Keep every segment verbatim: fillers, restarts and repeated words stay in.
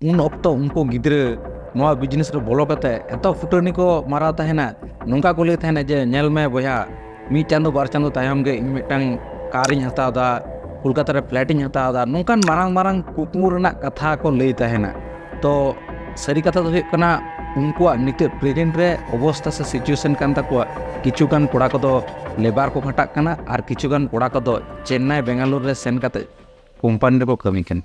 ᱩᱱ ᱚᱠᱛᱚ ᱩᱱᱠᱩ ᱜᱤᱫᱽᱨᱟᱹ ᱱᱚᱣᱟ ᱵᱤᱡᱽᱱᱮᱥ ᱨᱮ ᱵᱚᱞᱚ ᱠᱟᱛᱮ ᱮᱛᱚ ᱯᱷᱩᱴᱟᱹᱱᱤ ᱠᱚ ᱢᱟᱨᱟᱣ ᱛᱟᱦᱮᱱᱟ, ᱱᱚᱝᱠᱟ ᱠᱚ ᱞᱟᱹᱭ ᱛᱟᱦᱮᱱᱟ ᱡᱮ, "ᱧᱮᱞ ᱢᱮ ᱵᱚᱭᱦᱟ, ᱢᱤᱫ ᱪᱟᱸᱫᱚ ᱵᱟᱨ ᱪᱟᱸᱫᱚ ᱛᱟᱭᱚᱢ ᱜᱮ ᱤᱧ ᱢᱤᱫᱴᱟᱝ ᱠᱟᱨ ᱤᱧ ᱦᱟᱛᱟᱣ ᱮᱫᱟ, ᱠᱳᱞᱠᱟᱛᱟ ᱨᱮ ᱯᱷᱞᱮᱴ ᱤᱧ ᱦᱟᱛᱟᱣ ᱮᱫᱟ", ᱱᱚᱝᱠᱟᱱ ᱢᱟᱨᱟᱝ ᱢᱟᱨᱟᱝ ᱠᱩᱠᱢᱩ ᱨᱮᱱᱟᱜ ᱠᱟᱛᱷᱟ ᱠᱚ ᱞᱟᱹᱭ ᱛᱟᱦᱮᱱᱟ᱾ ᱛᱚ ᱥᱟᱹᱨᱤ ᱠᱟᱛᱷᱟ ᱫᱚ ᱦᱩᱭᱩᱜ ᱠᱟᱱᱟ, ᱩᱱᱠᱩᱣᱟᱜ ᱱᱤᱛᱚᱜ ᱯᱨᱮᱡᱮᱱᱴ ᱨᱮ ᱚᱵᱚᱥᱛᱟ ᱥᱮ ᱥᱤᱪᱩᱭᱮᱥᱚᱱ ᱠᱟᱱ ᱛᱟᱠᱚᱣᱟ, ᱠᱤᱪᱷᱩ ᱜᱟᱱ ᱠᱚᱲᱟ ᱠᱚᱫᱚ ᱞᱮᱵᱟᱨ ᱠᱚ ᱠᱷᱟᱴᱟᱜ ᱠᱟᱱᱟ ᱟᱨ ᱠᱤᱪᱷᱩ ᱜᱟᱱ ᱠᱚᱲᱟ ᱠᱚᱫᱚ ᱪᱮᱱᱱᱟᱭ ᱵᱮᱝᱜᱟᱞᱳᱨ ᱨᱮ ᱥᱮᱱ ᱠᱟᱛᱮ ᱠᱳᱢᱯᱟᱱᱤ ᱨᱮᱠᱚ ᱠᱟᱹᱢᱤ ᱠᱟᱱᱟ᱾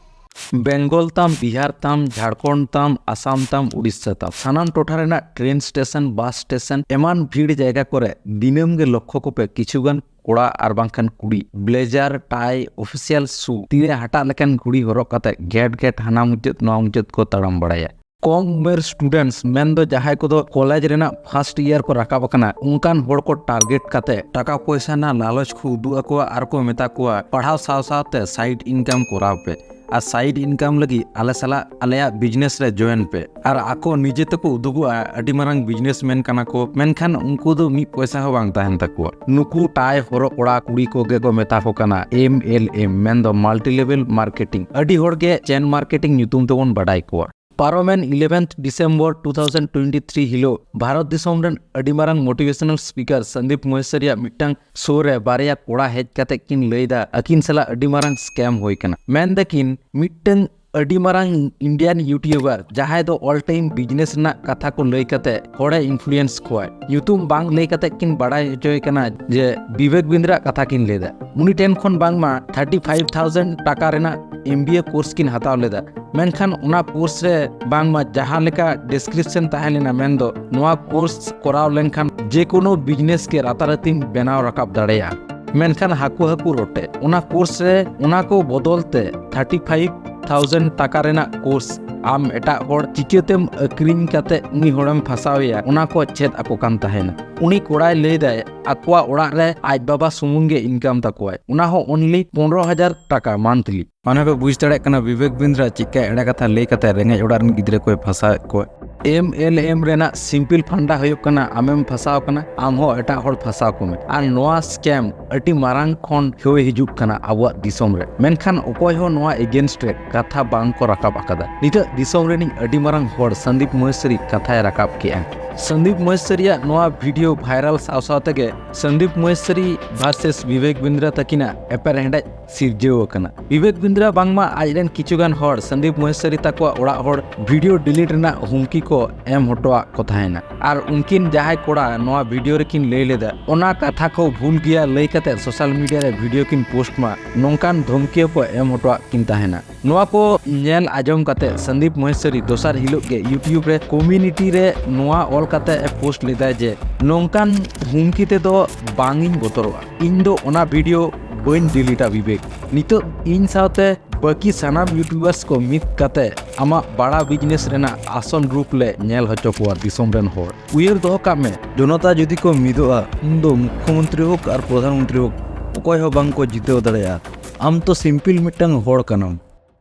ᱵᱮᱝᱜᱚᱞ ᱛᱟᱢ, ᱵᱤᱦᱟᱨ ᱛᱟᱢ, ᱡᱷᱟᱲᱠᱷᱚᱸᱰ ᱛᱟᱢ, ᱟᱥᱟᱢ ᱛᱟᱢ, ᱩᱲᱤᱥᱥᱟ ᱛᱟᱢ, ᱥᱟᱱᱟᱢ ᱴᱚᱴᱷᱟ ᱨᱮᱱᱟᱜ ᱴᱨᱮᱱ ᱥᱴᱮᱥᱚᱱ, ᱵᱟᱥ ᱥᱴᱮᱥᱚᱱ, ᱮᱢᱟᱱ ᱵᱷᱤᱲ ᱡᱟᱭᱜᱟ ᱠᱚᱨᱮ ᱫᱤᱱᱟᱹᱢ ᱜᱮ ᱞᱚᱠᱠᱷᱚ ᱠᱚᱯᱮ ᱠᱤᱪᱷᱩ ᱜᱟᱱ ᱠᱚᱲᱟ ᱟᱨ ᱵᱟᱝᱠᱷᱟᱱ ᱠᱩᱲᱤ ᱵᱞᱮᱡᱟᱨ, ᱴᱟᱭ, ᱚᱯᱷᱤᱥᱤᱭᱟᱞ ᱥᱩ, ᱛᱤᱨᱮ ᱦᱟᱴᱟᱜ ᱞᱮᱠᱟᱱ ᱜᱷᱩᱲᱤ ᱦᱚᱨᱚᱜ ᱠᱟᱛᱮ ᱜᱷᱮᱴ ᱜᱷᱮᱴ ᱦᱟᱱᱟ ᱢᱩᱪᱟᱹᱫ ᱱᱚᱣᱟ ᱢᱩᱪᱟᱹᱫ ᱠᱚ ᱛᱟᱲᱟᱢ ᱵᱟᱲᱟᱭᱟ᱾ ᱠᱚᱢ ᱩᱢᱮᱨ ᱥᱴᱩᱰᱮᱱᱴᱥ, ᱢᱮᱱᱫᱚ ᱡᱟᱦᱟᱸᱭ ᱠᱚᱫᱚ ᱠᱚᱞᱮᱡᱽ ᱨᱮᱱᱟᱜ ᱯᱷᱟᱥᱴ ᱤᱭᱟᱨ ᱠᱚ ᱨᱟᱠᱟᱵ ᱟᱠᱟᱱᱟ, ᱚᱱᱠᱟᱱ ᱦᱚᱲ ᱠᱚ ᱴᱟᱨᱜᱮᱴ ᱠᱟᱛᱮ ᱴᱟᱠᱟ ᱯᱚᱭᱥᱟ ᱨᱮᱱᱟᱜ ᱞᱟᱞᱚᱪ ᱠᱚ ᱩᱫᱩᱜ ᱟᱠᱚᱣᱟ ᱟᱨ ᱠᱚ ᱢᱮᱛᱟ ᱠᱚᱣᱟ, "ᱯᱟᱲᱦᱟᱣ ᱥᱟᱶ ᱥᱟᱶᱛᱮ ᱥᱟᱭᱤᱰ ᱤᱱᱠᱟᱢ ᱠᱚᱨᱟᱣ ᱯᱮ, ᱟᱨ ᱥᱟᱭᱤᱰ ᱤᱱᱠᱟᱢ ᱞᱟᱹᱜᱤᱫ ᱟᱞᱮ ᱥᱟᱞᱟᱜ ᱟᱞᱮᱭᱟᱜ ᱵᱤᱡᱽᱱᱮᱥ ᱨᱮ ᱡᱚᱭᱮᱱ ᱯᱮ", ᱟᱨ ᱟᱠᱚ ᱱᱤᱡᱮ ᱛᱮᱠᱚ ᱩᱫᱩᱜᱚᱜᱼᱟ ᱟᱹᱰᱤ ᱢᱟᱨᱟᱝ ᱵᱤᱡᱽᱱᱮᱥᱢᱮᱱ ᱠᱟᱱᱟ ᱠᱚ, ᱢᱮᱱᱠᱷᱟᱱ ᱩᱱᱠᱩ ᱫᱚ ᱢᱤᱫ ᱯᱚᱭᱥᱟ ᱦᱚᱸ ᱵᱟᱝ ᱛᱟᱦᱮᱱ ᱛᱟᱠᱚᱣᱟ᱾ ᱱᱩᱠᱩ ᱴᱟᱭ ᱦᱚᱨᱚᱜ ᱠᱚᱲᱟ ᱠᱩᱲᱤ ᱠᱚᱜᱮ ᱠᱚ ᱢᱮᱛᱟ ᱠᱚ ᱠᱟᱱᱟ ᱮᱢ ᱮᱞ ᱮᱢ, ᱢᱮᱱᱫᱚ ᱢᱟᱞᱴᱤ ᱞᱮᱵᱮᱞ ᱢᱟᱨᱠᱮᱴᱤᱝ᱾ ᱟᱹᱰᱤ ᱦᱚᱲ ᱜᱮ ᱪᱮᱱ ᱢᱟᱨᱠᱮᱴᱤᱝ ᱧᱩᱛᱩᱢ ᱛᱮᱵᱚᱱ ᱵᱟᱰᱟᱭ ᱠᱚᱣᱟ᱾ ᱯᱟᱨᱚᱢᱮᱱ eleventh December two thousand twenty three ᱦᱤᱞᱳᱜ ᱵᱷᱟᱨᱚᱛ ᱫᱤᱥᱚᱢ ᱨᱮᱱ ᱟᱹᱰᱤ ᱢᱟᱨᱟᱝ ᱢᱳᱴᱤᱵᱷᱮᱥᱚᱱᱟᱞ ᱥᱯᱤᱠᱟᱨ ᱥᱚᱱᱫᱤᱯ ᱢᱚᱦᱮᱥᱣᱟᱨᱤᱭᱟᱜ ᱢᱤᱫᱴᱟᱝ ᱥᱳ ᱨᱮ ᱵᱟᱨᱭᱟ ᱠᱚᱲᱟ ᱦᱮᱡ ᱠᱟᱛᱮ ᱠᱤᱱ ᱞᱟᱹᱭᱫᱟ, ᱟᱹᱠᱤᱱ ᱥᱟᱞᱟᱜ ᱟᱹᱰᱤ ᱢᱟᱨᱟᱝ ᱥᱠᱮᱢ ᱦᱩᱭ ᱠᱟᱱᱟ᱾ ᱢᱮᱱ ᱫᱟᱠᱤᱱ, ᱢᱤᱫᱴᱟᱝ ᱟᱹᱰᱤ ᱢᱟᱨᱟᱝ ᱤᱱᱰᱤᱭᱟᱱ ᱭᱩᱴᱩᱵᱟᱨ, ᱡᱟᱦᱟᱸᱭ ᱫᱚ ᱚᱞ ᱴᱟᱭᱤᱢ ᱵᱤᱡᱽᱱᱮᱥ ᱨᱮᱱᱟᱜ ᱠᱟᱛᱷᱟ ᱠᱚ ᱞᱟᱹᱭ ᱠᱟᱛᱮ ᱦᱚᱲᱮ ᱤᱱᱯᱷᱞᱩᱭᱮᱱᱥ ᱠᱚᱣᱟᱭ, ᱧᱩᱛᱩᱢ ᱵᱟᱝ ᱞᱟᱹᱭ ᱠᱟᱛᱮ ᱠᱤᱱ ᱵᱟᱲᱟᱭ ᱦᱚᱪᱚᱭ ᱠᱟᱱᱟ ᱡᱮ ᱵᱤᱵᱮᱠ ᱵᱤᱱᱫᱨᱟ ᱠᱟᱛᱷᱟ ᱠᱤᱱ ᱞᱟᱹᱭᱫᱟ᱾ ᱩᱱᱤ ᱴᱷᱮᱱ ᱠᱷᱚᱱ ᱵᱟᱝᱢᱟ ᱛᱷᱟᱨᱴᱤ ᱯᱷᱟᱭᱤᱵᱷ ᱛᱷᱟᱣᱡᱮᱱᱰ ᱴᱟᱠᱟ ᱨᱮᱱᱟᱜ ᱮᱢ ᱵᱤ ᱮ ᱠᱳᱨᱥ ᱠᱤᱱ ᱦᱟᱛᱟᱣ ᱞᱮᱫᱟ, ᱢᱮᱱᱠᱷᱟᱱ ᱚᱱᱟ ᱠᱳᱨᱥ ᱨᱮ ᱵᱟᱝᱢᱟ ᱡᱟᱦᱟᱸ ᱞᱮᱠᱟ ᱰᱤᱥᱠᱨᱤᱯᱥᱚᱱ ᱛᱟᱦᱮᱸ ᱞᱮᱱᱟ, ᱢᱮᱱᱫᱚ ᱱᱚᱣᱟ ᱠᱳᱨᱥ ᱠᱚᱨᱟᱣ ᱞᱮᱱᱠᱷᱟᱱ ᱡᱮ ᱠᱳᱱᱳ ᱵᱤᱡᱽᱱᱮᱥ ᱜᱮ ᱨᱟᱛᱟᱨᱟᱛᱤᱢ ᱵᱮᱱᱟᱣ ᱨᱟᱠᱟᱵ ᱫᱟᱲᱮᱭᱟᱜᱼᱟ, ᱢᱮᱱᱠᱷᱟᱱ ᱦᱟᱹᱠᱩ ᱦᱟᱹᱠᱩ ᱨᱚᱴᱮ, ᱚᱱᱟ ᱠᱳᱨᱥ ᱨᱮ ᱚᱱᱟ ᱠᱚ ᱵᱚᱫᱚᱞ ᱛᱮ ᱛᱷᱟᱨᱴᱤ ᱯᱷᱟᱭᱤᱵᱷ ᱛᱷᱟᱣᱡᱮᱱᱰ ᱴᱟᱠᱟ ᱨᱮᱱᱟᱜ ᱠᱳᱨᱥ ᱟᱢ ᱮᱴᱟᱜ ᱦᱚᱲ ᱪᱤᱠᱟᱹᱛᱮᱢ ᱟᱹᱠᱷᱨᱤᱧ ᱠᱟᱛᱮ ᱩᱱᱤ ᱦᱚᱲᱮᱢ ᱯᱷᱟᱥᱟᱣᱮᱭᱟ, ᱚᱱᱟ ᱠᱚ ᱪᱮᱫ ᱟᱠᱚ ᱠᱟᱱ ᱛᱟᱦᱮᱱᱟ᱾ ᱩᱱᱤ ᱠᱚᱲᱟᱭ ᱞᱟᱹᱭᱫᱟᱭ, ᱟᱠᱚᱣᱟᱜ ᱚᱲᱟᱜ ᱨᱮ ᱟᱡ ᱵᱟᱵᱟ ᱥᱩᱢᱩᱝ ᱜᱮ ᱤᱱᱠᱟᱢ ᱛᱟᱠᱚᱣᱟᱭ, ᱚᱱᱟ ᱦᱚᱸ ᱚᱱᱞᱤ ᱯᱚᱱᱨᱚ ᱦᱟᱡᱟᱨ ᱴᱟᱠᱟ ᱢᱟᱱᱛᱷᱞᱤ᱾ ᱢᱟᱱᱮ ᱯᱮ ᱵᱩᱡᱽ ᱫᱟᱲᱮᱭᱟᱜ ᱠᱟᱱᱟ ᱵᱤᱵᱮᱠ ᱵᱤᱱᱫᱨᱟ ᱪᱮᱫᱠᱟ ᱮᱲᱮ ᱠᱟᱛᱷᱟ ᱞᱟᱹᱭ ᱠᱟᱛᱮ ᱨᱮᱸᱜᱮᱡ ᱚᱲᱟᱜ ᱨᱮᱱ ᱜᱤᱫᱽᱨᱟᱹ ᱠᱚᱭ ᱯᱷᱟᱥᱟᱣᱮᱫ ᱠᱚᱣᱟ᱾ MLM ᱨᱮᱱᱟᱜ simple ᱯᱷᱟᱱᱰᱟ ᱦᱩᱭᱩᱜ ᱠᱟᱱᱟ, ᱟᱢᱮᱢ ᱯᱷᱟᱥᱟᱣ ᱠᱟᱱᱟ, ᱟᱢ ᱦᱚᱸ ᱮᱴᱟᱜ ᱦᱚᱲ ᱯᱷᱟᱥᱟᱣ ᱠᱚᱢᱮ᱾ ᱟᱨ ᱱᱚᱣᱟ scam ᱟᱹᱰᱤ ᱢᱟᱨᱟᱝ ᱠᱷᱚᱱ ᱦᱩᱭ ᱦᱤᱡᱩᱜ ᱠᱟᱱᱟ ᱟᱵᱚᱣᱟᱜ ᱫᱤᱥᱚᱢ ᱨᱮ, ᱢᱮᱱᱠᱷᱟᱱ ᱚᱠᱚᱭ ᱦᱚᱸ ᱱᱚᱣᱟ against ᱨᱮ ᱠᱟᱛᱷᱟ ᱵᱟᱝ ᱠᱚ ᱨᱟᱠᱟᱵ ᱟᱠᱟᱫᱟ᱾ ᱱᱤᱛᱚᱜ ᱫᱤᱥᱚᱢ ᱨᱤᱱᱤᱡ ᱟᱹᱰᱤ ᱢᱟᱨᱟᱝ ᱦᱚᱲ ᱥᱚᱱᱫᱤᱯ ᱢᱚᱦᱮᱥᱣᱨᱤ ᱠᱟᱛᱷᱟᱭ ᱨᱟᱠᱟᱵ ᱠᱮᱜᱼᱟ᱾ ᱥᱚᱱᱫᱤᱯ ᱢᱚᱦᱮᱥᱣᱨᱤᱭᱟᱜ ᱱᱚᱣᱟ video viral ᱥᱟᱶ ᱥᱟᱶ ᱛᱮᱜᱮ ᱥᱚᱱᱫᱤᱯ ᱢᱚᱦᱮᱥᱣᱨᱤ versus ᱵᱤᱵᱮᱠ ᱵᱤᱱᱫᱨᱟ ᱛᱟᱹᱠᱤᱱᱟᱜ ᱮᱯᱮᱨ ᱦᱮᱸᱰᱮᱡ ᱥᱤᱨᱡᱟᱹᱣ ᱟᱠᱟᱱᱟ᱾ ᱵᱤᱵᱮᱠ ᱵᱤᱱᱫᱨᱟ ᱵᱟᱝᱢᱟ ᱟᱡᱨᱮᱱ ᱠᱤᱪᱷᱩᱜᱟᱱ ᱦᱚᱲ ᱥᱚᱱᱫᱤᱯ ᱢᱚᱦᱮᱥᱣᱨᱤ ᱛᱟᱠᱚᱣᱟᱜ ᱚᱲᱟᱜ ᱦᱚᱲ video delete ᱨᱮᱱᱟᱜ ᱦᱩᱢᱠᱤ ᱠᱚ ᱮᱢ ᱦᱚᱴᱚᱣᱟᱜ ᱠᱚ ᱛᱟᱦᱮᱱᱟ᱾ ᱟᱨ ᱩᱱᱠᱤᱱ ᱡᱟᱦᱟᱸᱭ ᱠᱚᱲᱟ ᱱᱚᱣᱟ video ᱨᱮᱠᱤᱱ ᱞᱟᱹᱭ ᱞᱮᱫᱟ, ᱚᱱᱟ ᱠᱟᱛᱷᱟ ᱠᱚ ᱵᱷᱩᱞ ᱜᱮᱭᱟ ᱞᱟᱹᱭ ᱠᱟᱛᱮ social media ᱨᱮ video ᱠᱤᱱ post ᱢᱟ, ᱱᱚᱝᱠᱟᱱ ᱫᱷᱚᱢᱠᱤ ᱦᱚᱸᱠᱚ ᱮᱢ ᱦᱚᱴᱚᱣᱟᱜ ᱠᱤᱱ ᱛᱟᱦᱮᱱᱟ᱾ ᱱᱚᱣᱟ ᱠᱚ ᱧᱮᱞ ᱟᱸᱡᱚᱢ ᱠᱟᱛᱮ ᱥᱚᱱᱫᱤᱯ ᱢᱚᱦᱮᱥᱣᱨᱤ ᱫᱚᱥᱟᱨ ᱦᱤᱞᱳᱜ ᱜᱮ YouTube ᱨᱮ community ᱨᱮ ᱱᱚᱣᱟ ᱚᱞ ᱠᱟᱛᱮ ᱮ post ᱞᱮᱫᱟᱭ ᱡᱮ, "ᱱᱚᱝᱠᱟᱱ ᱦᱩᱢᱠᱤ ᱛᱮᱫᱚ ᱵᱟᱝ ᱤᱧ ᱵᱚᱛᱚᱨᱚᱜᱼᱟ, ᱤᱧ ᱫᱚ ᱚᱱᱟ video ᱵᱟᱹᱧ delete ᱟ ᱵᱤᱵᱮᱠ᱾ ᱱᱤᱛᱚᱜ ᱤᱧ ᱥᱟᱶᱛᱮ ᱵᱟᱹᱠᱤ ᱥᱟᱱᱟᱢ YouTubers ᱠᱚ ᱢᱤᱫ ᱠᱟᱛᱮ ᱟᱢᱟᱜ ᱵᱟᱲᱟ business ᱨᱮᱱᱟᱜ ᱟᱥᱚᱞ ᱨᱩᱯ ᱞᱮ ᱧᱮᱞ ᱦᱚᱪᱚ ᱠᱚᱣᱟ ᱫᱤᱥᱚᱢ ᱨᱮᱱ ᱦᱚᱲ᱾ ᱩᱭᱦᱟᱹᱨ ᱫᱚᱦᱚ ᱠᱟᱜ ᱢᱮ, ᱡᱚᱱᱚᱛᱟ ᱡᱩᱫᱤ ᱠᱚ ᱢᱤᱫᱚᱜᱼᱟ, ᱩᱱᱫᱚ ᱢᱩᱠᱷᱭᱚᱢᱚᱱᱛᱨᱤ ᱦᱳᱠ ᱟᱨ ᱯᱨᱚᱫᱷᱟᱱ ᱢᱚᱱᱛᱨᱤ ᱦᱳᱠ, ᱚᱠᱚᱭ ᱦᱚᱸ ᱵᱟᱝ ᱠᱚ ᱡᱤᱛᱟᱹᱣ ᱫᱟᱲᱮᱭᱟᱜᱼᱟ᱾ ᱟᱢ ᱛᱚ simple ᱢᱤᱫᱴᱟᱝ ᱦᱚᱲ ᱠᱟᱱᱟᱢ᱾"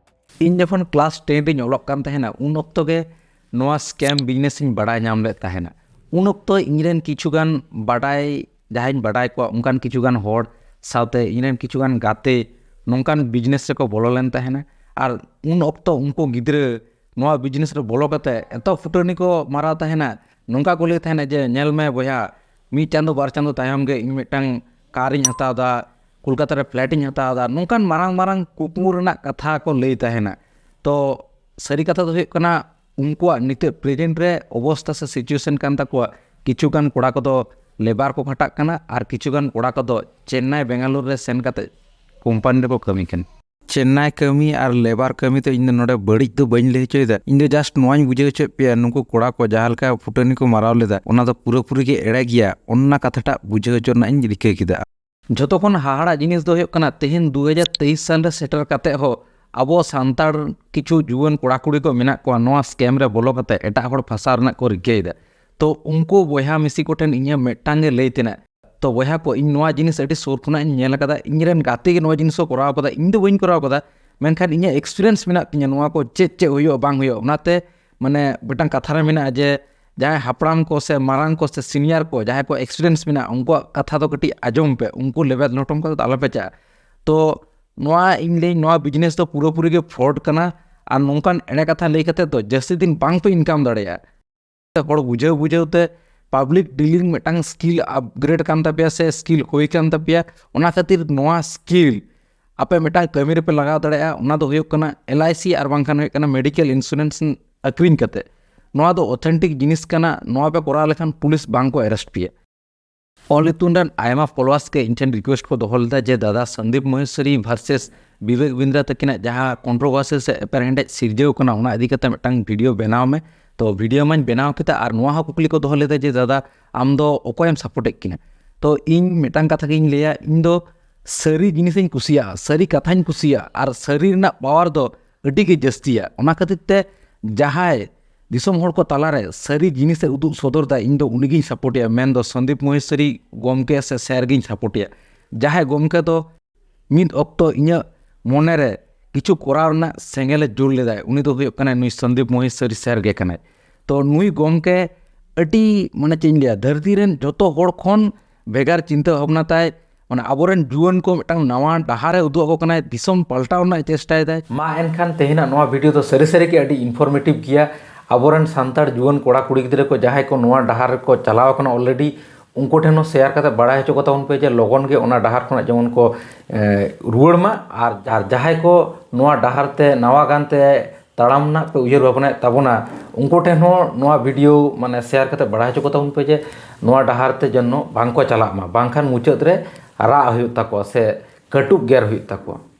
ᱤᱧ ᱡᱚᱠᱷᱚᱱ class ten ᱨᱤᱧ ᱚᱞᱚᱜ ᱠᱟᱱ ᱛᱟᱦᱮᱱᱟ, ᱩᱱ ᱚᱠᱛᱚ ᱜᱮ ᱱᱚᱣᱟ scam business ᱤᱧ ᱵᱟᱲᱟᱭ ᱧᱟᱢ ᱞᱮᱫ ᱛᱟᱦᱮᱱᱟ᱾ ᱩᱱ ᱚᱠᱛᱚ ᱤᱧᱨᱮᱱ ᱠᱤᱪᱷᱩᱜᱟᱱ ᱵᱟᱰᱟᱭ, ᱡᱟᱦᱟᱸᱧ ᱵᱟᱰᱟᱭ ᱠᱚᱣᱟ, ᱚᱱᱠᱟᱱ ᱠᱤᱪᱷᱩᱜᱟᱱ ᱦᱚᱲ ᱥᱟᱶᱛᱮ ᱤᱧᱨᱮᱱ ᱠᱤᱪᱷᱩᱜᱟᱱ ᱜᱟᱛᱮ ᱱᱚᱝᱠᱟᱱ business ᱨᱮᱠᱚ ᱵᱚᱞᱚ ᱞᱮᱱ ᱛᱟᱦᱮᱱᱟ᱾ ᱟᱨ ᱩᱱ ᱚᱠᱛᱚ ᱩᱱᱠᱩ ᱜᱤᱫᱽᱨᱟᱹ ᱱᱚᱣᱟ business ᱨᱮ ᱵᱚᱞᱚ ᱠᱟᱛᱮ ᱮᱛᱚ ᱯᱷᱩᱴᱟᱹᱱᱤ ᱠᱚ ᱢᱟᱨᱟᱣ ᱛᱟᱦᱮᱱᱟ, ᱱᱚᱝᱠᱟ ᱠᱚ ᱞᱟᱹᱭ ᱛᱟᱦᱮᱱᱟ ᱡᱮ, "ᱧᱮᱞ ᱢᱮ ᱵᱚᱭᱦᱟ, ᱢᱤᱫ ᱪᱟᱸᱫᱚ ᱵᱟᱨ ᱪᱟᱸᱫᱚ ᱛᱟᱭᱚᱢ ᱜᱮ ᱤᱧ ᱢᱤᱫᱴᱟᱝ ᱠᱟᱨ ᱤᱧ ᱦᱟᱛᱟᱣ ᱮᱫᱟ, ᱠᱳᱞᱠᱟᱛᱟ ᱨᱮ flat ᱤᱧ ᱦᱟᱛᱟᱣ ᱮᱫᱟ", ᱱᱚᱝᱠᱟᱱ ᱢᱟᱨᱟᱝ ᱢᱟᱨᱟᱝ ᱠᱩᱠᱢᱩ ᱨᱮᱱᱟᱜ ᱠᱟᱛᱷᱟ ᱠᱚ ᱞᱟᱹᱭ ᱛᱟᱦᱮᱱᱟ᱾ ᱛᱚ ᱥᱟᱹᱨᱤ ᱠᱟᱛᱷᱟ ᱫᱚ ᱦᱩᱭᱩᱜ ᱠᱟᱱᱟ, ᱩᱱᱠᱩᱣᱟᱜ ᱱᱤᱛᱚᱜ present ᱨᱮ ᱚᱵᱚᱥᱛᱟ ᱥᱮ situation ᱠᱟᱱ ᱛᱟᱠᱚᱣᱟ, ᱠᱤᱪᱷᱩ ᱜᱟᱱ ᱠᱚᱲᱟ ᱠᱚᱫᱚ labour ᱠᱚ ᱠᱷᱟᱴᱟᱜ ᱠᱟᱱᱟ ᱟᱨ ᱠᱤᱪᱷᱩ ᱜᱟᱱ ᱠᱚᱲᱟ ᱠᱚᱫᱚ ᱪᱮᱱᱱᱟᱭ ᱵᱮᱝᱜᱟᱞᱳᱨ ᱨᱮ ᱥᱮᱱ ᱠᱟᱛᱮ company ᱨᱮᱠᱚ ᱠᱟᱹᱢᱤ ᱠᱟᱱᱟ᱾ ᱪᱮᱱᱱᱟᱭ ᱠᱟᱹᱢᱤ ᱟᱨ labour ᱠᱟᱹᱢᱤ ᱫᱚ ᱤᱧ ᱫᱚ ᱱᱚᱰᱮ ᱵᱟᱹᱲᱤᱡ ᱫᱚ ᱵᱟᱹᱧ ᱞᱟᱹᱭ ᱦᱚᱪᱚᱭᱮᱫᱟ᱾ ᱤᱧ ᱫᱚ just ᱱᱚᱣᱟᱧ ᱵᱩᱡᱷᱟᱹᱣ ᱦᱚᱪᱚᱭᱮᱫ ᱯᱮᱭᱟ, ᱱᱩᱠᱩ ᱠᱚᱲᱟ ᱠᱚ ᱡᱟᱦᱟᱸ ᱞᱮᱠᱟ ᱯᱷᱩᱴᱟᱹᱱᱤ ᱠᱚ ᱢᱟᱨᱟᱣ ᱞᱮᱫᱟ, ᱚᱱᱟ ᱫᱚ ᱯᱩᱨᱟᱹᱯᱩᱨᱤ ᱜᱮ ᱮᱲᱮ ᱜᱮᱭᱟ, ᱚᱱᱟ ᱠᱟᱛᱷᱟᱴᱟᱜ ᱵᱩᱡᱷᱟᱹᱣ ᱦᱚᱪᱚ ᱨᱮᱱᱟᱜ ᱤᱧ ᱨᱤᱠᱟᱹ ᱠᱮᱫᱟ᱾ ᱡᱷᱚᱛᱚ ᱠᱷᱚᱱ ᱦᱟᱦᱟᱲᱟᱜ ᱡᱤᱱᱤᱥ ᱫᱚ ᱦᱩᱭᱩᱜ ᱠᱟᱱᱟ, ᱛᱮᱦᱮᱧ ᱫᱩ ᱦᱟᱡᱟᱨ ᱛᱮᱭᱤᱥ ᱥᱟᱞ ᱨᱮ ᱥᱮᱴᱮᱨ ᱠᱟᱛᱮ ᱦᱚᱸ ᱟᱵᱚ ᱥᱟᱱᱛᱟᱲ ᱠᱤᱪᱷᱩ ᱡᱩᱣᱟᱹᱱ ᱠᱚᱲᱟ ᱠᱩᱲᱤ ᱠᱚ ᱢᱮᱱᱟᱜ ᱠᱚᱣᱟ, ᱱᱚᱣᱟ scam ᱨᱮ ᱵᱚᱞᱚ ᱠᱟᱛᱮ ᱮᱴᱟᱜ ᱦᱚᱲ ᱯᱷᱟᱥᱟᱣ ᱨᱮᱱᱟᱜ ᱠᱚ ᱨᱤᱠᱟᱹᱭᱮᱫᱟ᱾ ᱛᱚ ᱩᱱᱠᱩ ᱵᱚᱭᱦᱟ ᱢᱤᱥᱤ ᱠᱚᱴᱷᱮᱱ ᱤᱧᱟᱹᱜ ᱢᱤᱫᱴᱟᱝ ᱜᱮ ᱞᱟᱹᱭ ᱛᱮᱱᱟᱜ, ᱛᱚ ᱵᱚᱭᱦᱟ ᱠᱚ, ᱤᱧ ᱱᱚᱣᱟ ᱡᱤᱱᱤᱥ ᱟᱹᱰᱤ ᱥᱩᱨ ᱠᱷᱚᱱᱟᱜ ᱤᱧ ᱧᱮᱞ ᱟᱠᱟᱫᱟ, ᱤᱧ ᱨᱮᱱ ᱜᱟᱛᱮ ᱜᱮ ᱱᱚᱣᱟ ᱡᱤᱱᱤᱥ ᱠᱚ ᱠᱚᱨᱟᱣ ᱟᱠᱟᱫᱟ, ᱤᱧ ᱫᱚ ᱵᱟᱹᱧ ᱠᱚᱨᱟᱣ ᱟᱠᱟᱫᱟ, ᱢᱮᱱᱠᱷᱟᱱ ᱤᱧᱟᱹᱜ experience ᱢᱮᱱᱟᱜ ᱛᱤᱧᱟᱹ ᱱᱚᱣᱟ ᱠᱚ ᱪᱮᱫ ᱪᱮᱫ ᱦᱩᱭᱩᱜᱼᱟ ᱵᱟᱝ ᱦᱩᱭᱩᱜᱼᱟ᱾ ᱚᱱᱟᱛᱮ ᱢᱟᱱᱮ ᱢᱤᱫᱴᱟᱝ ᱠᱟᱛᱷᱟ ᱨᱮ ᱢᱮᱱᱟᱜᱼᱟ ᱡᱮ ᱡᱟᱦᱟᱸᱭ ᱦᱟᱯᱲᱟᱢ ᱠᱚ ᱥᱮ ᱢᱟᱨᱟᱝ ᱠᱚ ᱥᱮ ᱥᱤᱱᱤᱭᱟᱨ ᱠᱚ ᱡᱟᱦᱟᱸᱭ ᱠᱚ ᱮᱠᱥᱯᱤᱨᱤᱭᱮᱱᱥ ᱢᱮᱱᱟᱜᱼᱟ, ᱩᱱᱠᱩᱣᱟᱜ ᱠᱟᱛᱷᱟ ᱫᱚ ᱠᱟᱹᱴᱤᱡ ᱟᱸᱡᱚᱢ ᱯᱮ, ᱩᱱᱠᱩ ᱞᱮᱵᱮᱫ ᱞᱚᱴᱚᱢ ᱠᱟᱛᱮ ᱫᱚ ᱟᱞᱚᱯᱮ ᱪᱟᱜᱼᱟ᱾ ᱛᱚ ᱱᱚᱣᱟ ᱤᱧ ᱞᱟᱹᱭ, ᱱᱚᱣᱟ ᱵᱤᱡᱽᱱᱮᱥ ᱫᱚ ᱯᱩᱨᱟᱹᱯᱩᱨᱤ ᱜᱮ ᱯᱷᱨᱚᱰ ᱠᱟᱱᱟ᱾ ᱟᱨ ᱱᱚᱝᱠᱟᱱ ᱮᱲᱮ ᱠᱟᱛᱷᱟ ᱞᱟᱹᱭ ᱠᱟᱛᱮ ᱫᱚ ᱡᱟᱹᱥᱛᱤ ᱫᱤᱱ ᱵᱟᱝ ᱯᱮ ᱤᱱᱠᱟᱢ ᱫᱟᱲᱮᱭᱟᱜᱼᱟ᱾ ᱦᱚᱲ ᱵᱩᱡᱷᱟᱹᱣ ᱵᱩᱡᱷᱟᱹᱣ ᱛᱮ ᱯᱟᱵᱽᱞᱤᱠ ᱰᱤᱞᱤᱝ ᱢᱤᱫᱴᱟᱝ ᱥᱠᱤᱞ ᱟᱯᱜᱨᱮᱰ ᱠᱟᱱ ᱛᱟᱯᱮᱭᱟ ᱥᱮ ᱥᱠᱤᱞ ᱦᱩᱭ ᱠᱟᱱ ᱛᱟᱯᱮᱭᱟ, ᱚᱱᱟ ᱠᱷᱟᱹᱛᱤᱨ ᱱᱚᱣᱟ ᱥᱠᱤᱞ ᱟᱯᱮ ᱢᱤᱫᱴᱟᱝ ᱠᱟᱹᱢᱤ ᱨᱮᱯᱮ ᱞᱟᱜᱟᱣ ᱫᱟᱲᱮᱭᱟᱜᱼᱟ᱾ ᱚᱱᱟ ᱫᱚ ᱦᱩᱭᱩᱜ ᱠᱟᱱᱟ ᱮᱞ ᱟᱭ ᱥᱤ ᱟᱨ ᱵᱟᱝᱠᱷᱟᱱ ᱦᱩᱭᱩᱜ ᱠᱟᱱᱟ ᱢᱮᱰᱤᱠᱮᱞ ᱤᱱᱥᱩᱨᱮᱱᱥ ᱟᱹᱠᱷᱨᱤᱧ ᱠᱟᱛᱮ᱾ ᱱᱚᱣᱟ ᱫᱚ ᱚᱛᱷᱮᱱᱴᱤᱠ ᱡᱤᱱᱤᱥ ᱠᱟᱱᱟ, ᱱᱚᱣᱟ ᱯᱮ ᱠᱚᱨᱟᱣ ᱞᱮᱠᱷᱟᱱ ᱯᱩᱞᱤᱥ ᱵᱟᱝ ᱠᱚ ᱟᱨᱮᱥᱴ ᱯᱮᱭᱟ᱾ ᱚᱞ ᱤᱛᱩᱱ ᱨᱮᱱ ᱟᱭᱢᱟ ᱯᱷᱚᱞᱳᱣᱟᱨᱥ ᱜᱮ ᱤᱧ ᱴᱷᱮᱱ ᱨᱤᱠᱩᱭᱮᱥᱴ ᱠᱚ ᱫᱚᱦᱚ ᱞᱮᱫᱟ ᱡᱮ ᱫᱟᱫᱟ, ᱥᱚᱱᱫᱤᱯ ᱢᱚᱦᱮᱥᱣᱚᱨᱤ ᱵᱷᱟᱨᱥᱮᱥ ᱵᱤᱵᱮᱠ ᱵᱤᱱᱫᱨᱟ ᱛᱟᱹᱠᱤᱱᱟᱜ ᱡᱟᱦᱟᱸ ᱠᱚᱱᱴᱨᱳᱵᱷᱟᱨᱥᱤ ᱥᱮ ᱮᱯᱮᱨᱦᱮᱸᱰᱮᱡ ᱥᱤᱨᱡᱟᱹᱣ ᱠᱟᱱᱟ, ᱚᱱᱟ ᱤᱫᱤ ᱠᱟᱛᱮ ᱢᱤᱫᱴᱟᱝ ᱵᱷᱤᱰᱤᱭᱳ ᱵᱮᱱᱟᱣ ᱢᱮ᱾ ᱛᱚ ᱵᱷᱤᱰᱤᱭᱳ ᱢᱟᱧ ᱵᱮᱱᱟᱣ ᱠᱮᱫᱟ, ᱟᱨ ᱱᱚᱣᱟ ᱦᱚᱸ ᱠᱩᱠᱞᱤ ᱠᱚ ᱫᱚᱦᱚ ᱞᱮᱫᱟ ᱡᱮ ᱫᱟᱫᱟ, ᱟᱢ ᱫᱚ ᱚᱠᱚᱭᱮᱢ ᱥᱟᱯᱳᱨᱴᱮᱫ ᱠᱤᱱᱟ? ᱛᱚ ᱤᱧ ᱢᱤᱫᱴᱟᱝ ᱠᱟᱛᱷᱟ ᱜᱤᱧ ᱞᱟᱹᱭᱟ, ᱤᱧ ᱫᱚ ᱥᱟᱹᱨᱤ ᱡᱤᱱᱤᱥᱤᱧ ᱠᱩᱥᱤᱭᱟᱜᱼᱟ, ᱥᱟᱹᱨᱤ ᱠᱟᱛᱷᱟᱧ ᱠᱩᱥᱤᱭᱟᱜᱼᱟ, ᱟᱨ ᱥᱟᱹᱨᱤ ᱨᱮᱱᱟᱜ ᱯᱟᱣᱟᱨ ᱫᱚ ᱟᱹᱰᱤ ᱜᱮ ᱡᱟᱹᱥᱛᱤᱭᱟ᱾ ᱚᱱᱟ ᱠᱷᱟᱹᱛᱤᱨ ᱛᱮ ᱡᱟᱦᱟᱸᱭ ᱫᱤᱥᱚᱢ ᱦᱚᱲ ᱠᱚ ᱛᱟᱞᱟᱨᱮ ᱥᱟᱹᱨᱤ ᱡᱤᱱᱤᱥᱮ ᱩᱫᱩᱜ ᱥᱚᱫᱚᱨ ᱫᱟ, ᱤᱧ ᱫᱚ ᱩᱱᱤᱜᱤᱧ ᱥᱟᱯᱳᱨᱴᱮᱭᱟ, ᱢᱮᱱᱫᱚ ᱥᱚᱱᱫᱤᱯ ᱢᱚᱦᱮᱥᱣᱚᱨᱤ ᱜᱚᱢᱠᱮ ᱥᱮ ᱥᱮᱨ ᱜᱤᱧ ᱥᱟᱯᱳᱨᱴᱮᱭᱟ᱾ ᱡᱟᱦᱟᱸᱭ ᱜᱚᱢᱠᱮ ᱫᱚ ᱢᱤᱫ ᱚᱠᱛᱚ ᱤᱧᱟᱹᱜ ᱢᱚᱱᱮᱨᱮ ᱠᱤᱪᱷᱩ ᱠᱚᱨᱟᱣ ᱨᱮᱱᱟᱜ ᱥᱮᱸᱜᱮᱞᱮ ᱡᱩᱞ ᱞᱮᱫᱟᱭ, ᱩᱱᱤ ᱫᱚ ᱦᱩᱭᱩᱜ ᱠᱟᱱᱟᱭ ᱱᱩᱭ ᱥᱚᱱᱫᱤᱯ ᱢᱚᱦᱮᱥᱣᱚᱨᱤ ᱥᱮᱨ ᱜᱮ ᱠᱟᱱᱟᱭ᱾ ᱛᱚ ᱱᱩᱭ ᱜᱚᱢᱠᱮ ᱟᱹᱰᱤ, ᱢᱟᱱᱮ ᱪᱮᱫ ᱤᱧ ᱞᱟᱹᱭᱟ, ᱫᱷᱟᱹᱨᱛᱤ ᱨᱮᱱ ᱡᱚᱛᱚ ᱦᱚᱲ ᱠᱷᱚᱱ ᱵᱷᱮᱜᱟᱨ ᱪᱤᱱᱛᱟᱹ ᱵᱷᱟᱵᱽᱱᱟ ᱛᱟᱭ᱾ ᱢᱟᱱᱮ ᱟᱵᱚᱨᱮᱱ ᱡᱩᱣᱟᱹᱱ ᱠᱚ ᱢᱤᱫᱴᱟᱝ ᱱᱟᱣᱟ ᱰᱟᱦᱟᱨᱮ ᱩᱫᱩᱜ ᱟᱠᱚ ᱠᱟᱱᱟᱭ, ᱫᱤᱥᱚᱢ ᱯᱟᱞᱴᱟᱣ ᱨᱮᱱᱟᱜ ᱮ ᱪᱮᱥᱴᱟᱭᱮᱫᱟᱭ᱾ ᱢᱟ ᱮᱱᱠᱷᱟᱱ ᱛᱮᱦᱮᱧᱟᱜ ᱱᱚᱣᱟ ᱵᱷᱤᱰᱤᱭᱳ ᱫᱚ ᱥᱟᱹᱨᱤ ᱥᱟᱹᱨᱤ ᱜᱮ ᱟᱹᱰᱤ ᱤᱱᱯᱷᱚᱨᱢᱮᱴᱤᱵᱷ ᱜᱮᱭᱟ᱾ ᱟᱵᱚᱨᱮᱱ ᱥᱟᱱᱛᱟᱲ ᱡᱩᱣᱟᱹᱱ ᱠᱚᱲᱟ ᱠᱩᱲᱤ ᱜᱤᱫᱽᱨᱟᱹ ᱠᱚ ᱡᱟᱦᱟᱸᱭ ᱠᱚ ᱱᱚᱣᱟ ᱰᱟᱦᱟᱨ ᱨᱮᱠᱚ ᱪᱟᱞᱟᱣ ᱟᱠᱟᱱᱟ ᱚᱞᱨᱮᱰᱤ, ᱩᱱᱠᱩ ᱴᱷᱮᱱ ᱦᱚᱸ ᱥᱮᱭᱟᱨ ᱠᱟᱛᱮ ᱵᱟᱲᱟᱭ ᱦᱚᱪᱚ ᱠᱚ ᱛᱟᱵᱚᱱ ᱯᱮ ᱡᱮ ᱞᱚᱜᱚᱱ ᱜᱮ ᱚᱱᱟ ᱰᱟᱦᱟᱨ ᱠᱷᱚᱱᱟᱜ ᱡᱮᱢᱚᱱ ᱠᱚ, ᱮ, ᱨᱩᱣᱟᱹᱲ ᱢᱟ᱾ ᱟᱨ, ᱟᱨ ᱡᱟᱦᱟᱸᱭ ᱠᱚ ᱱᱚᱣᱟ ᱰᱟᱦᱟᱨ ᱛᱮ ᱱᱟᱣᱟ ᱜᱟᱱ ᱛᱮ ᱛᱟᱲᱟᱢ ᱨᱮᱱᱟᱜ ᱯᱮ ᱩᱭᱦᱟᱹᱨ ᱵᱷᱟᱵᱽᱱᱟᱭᱮᱫ ᱛᱟᱵᱚᱱᱟ, ᱩᱱᱠᱩ ᱴᱷᱮᱱ ᱦᱚᱸ ᱱᱚᱣᱟ ᱵᱷᱤᱰᱤᱭᱳ ᱢᱟᱱᱮ ᱥᱮᱭᱟᱨ ᱠᱟᱛᱮ ᱵᱟᱲᱟᱭ ᱦᱚᱪᱚ ᱠᱚ ᱛᱟᱵᱚᱱ ᱯᱮ ᱡᱮ ᱱᱚᱣᱟ ᱰᱟᱦᱟᱨ ᱛᱮ ᱡᱮᱱᱚ ᱵᱟᱝ ᱠᱚ ᱪᱟᱞᱟᱜ ᱢᱟ, ᱵᱟᱝᱠᱷᱟᱱ ᱢᱩᱪᱟᱹᱫ ᱨᱮ ᱨᱟᱜ ᱦᱩᱭᱩᱜ ᱛᱟᱠᱚᱣᱟ ᱥᱮ ᱠᱟᱹᱴᱩᱵ ᱜᱮᱨ ᱦᱩᱭᱩᱜ ᱛᱟᱠᱚᱣᱟ᱾